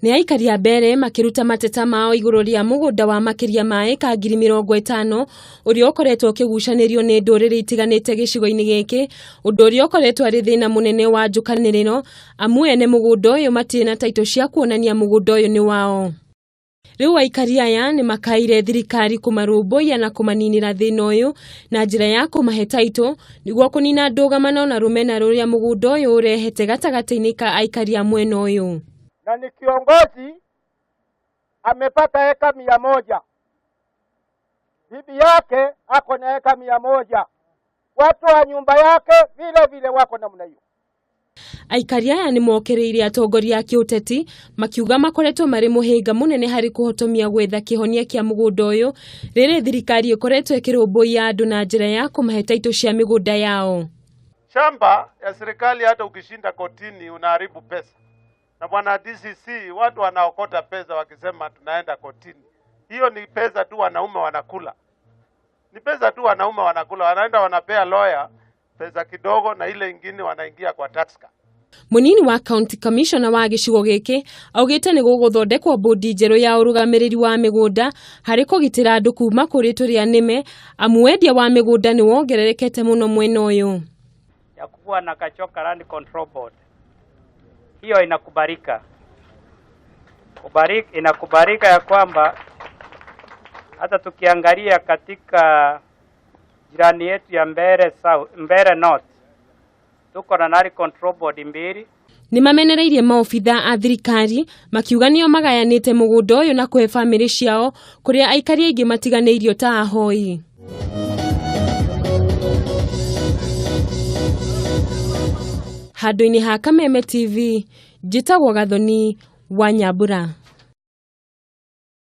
Nĩ aikari a mbere makĩruta mateta mao igũrũ rĩa mũgũnda wa makĩria ma ĩka 50,000 ũrĩa ũkoretwo ũkĩgucanĩrio nĩ ndũrĩrĩ itiganĩte gĩcigo-inĩ gĩkĩ, ũndũ ũrĩa ũkoretwo arĩ thĩna mũnene wa njũkanĩrĩro amu ene mũgũnda ũyũ matirĩ na taitũ cia kuonania mũgũnda ũyũ nĩ wao. Rĩu aikari aya nĩ makaire thirikari kũmarũmbũiya na kũmaninĩra thĩna ũyũ na njĩra ya kũmahe taitũ nĩguo kũnina ndũgamano na rũmena rũrĩa mũgũnda ũyũ ũrehete gatagatĩ-inĩ ka aikari a mwena ũyũ. Na ni kiongozi amepata eka 100, bibi yake ako na eka 100, watu wa nyumba yake vile vile wako namna hiyo. Aikari aya nĩ mokereirie atongoria a kĩũteti makiuga makoretwo marĩ mũhĩnga mũnene harĩ kũhotomia gwetha kĩhonia kĩa mũgũnda ũyũ rĩrĩ thirikari ĩkoretwo ĩkĩrũmbũiya andũ na njĩra ya kũmahe taitũ cia mĩgũnda yao. Shamba ya serikali hata ukishinda kotini unaharibu pesa. Na bwana DCC, watu wanaokota pesa wakisema tunaenda kotini. Hiyo ni pesa tu wanaume wanakula. Ni pesa tu wanaume wanakula, wanaenda wanapea lawyer pesa kidogo na ile ingine wanaingia kwa taska. Munini wa county commissioner wa gĩcigo gĩkĩ augĩte nĩ gũgũthondekwo bodi njerũ ya ũrũgamĩrĩri wa mĩgũnda harĩ kũgitĩra andũ kuma kũrĩ tũrĩa nĩme amu wendia wa mĩgũnda nĩ wongererekete mũno mwena ũyũ. Ya kuwa na Gachoka Land Control Board. Hiyo inakubalika. Inakubalika ya kwamba hata tukiangalia katika jirani yetu ya Mbeere South, Mbeere North, tuko na Land Control Board mbili. Nĩ mamenereirie maobitha a thirikari makiuga nĩo magayanĩte mũgũnda ũyũ na kũhe bamĩrĩ ciao kũrĩa aikari aingĩ matiganĩirio ta ahoi. Handũ-inĩ ha Kameme TV, njĩtagwo Gathoni wa Nyambura.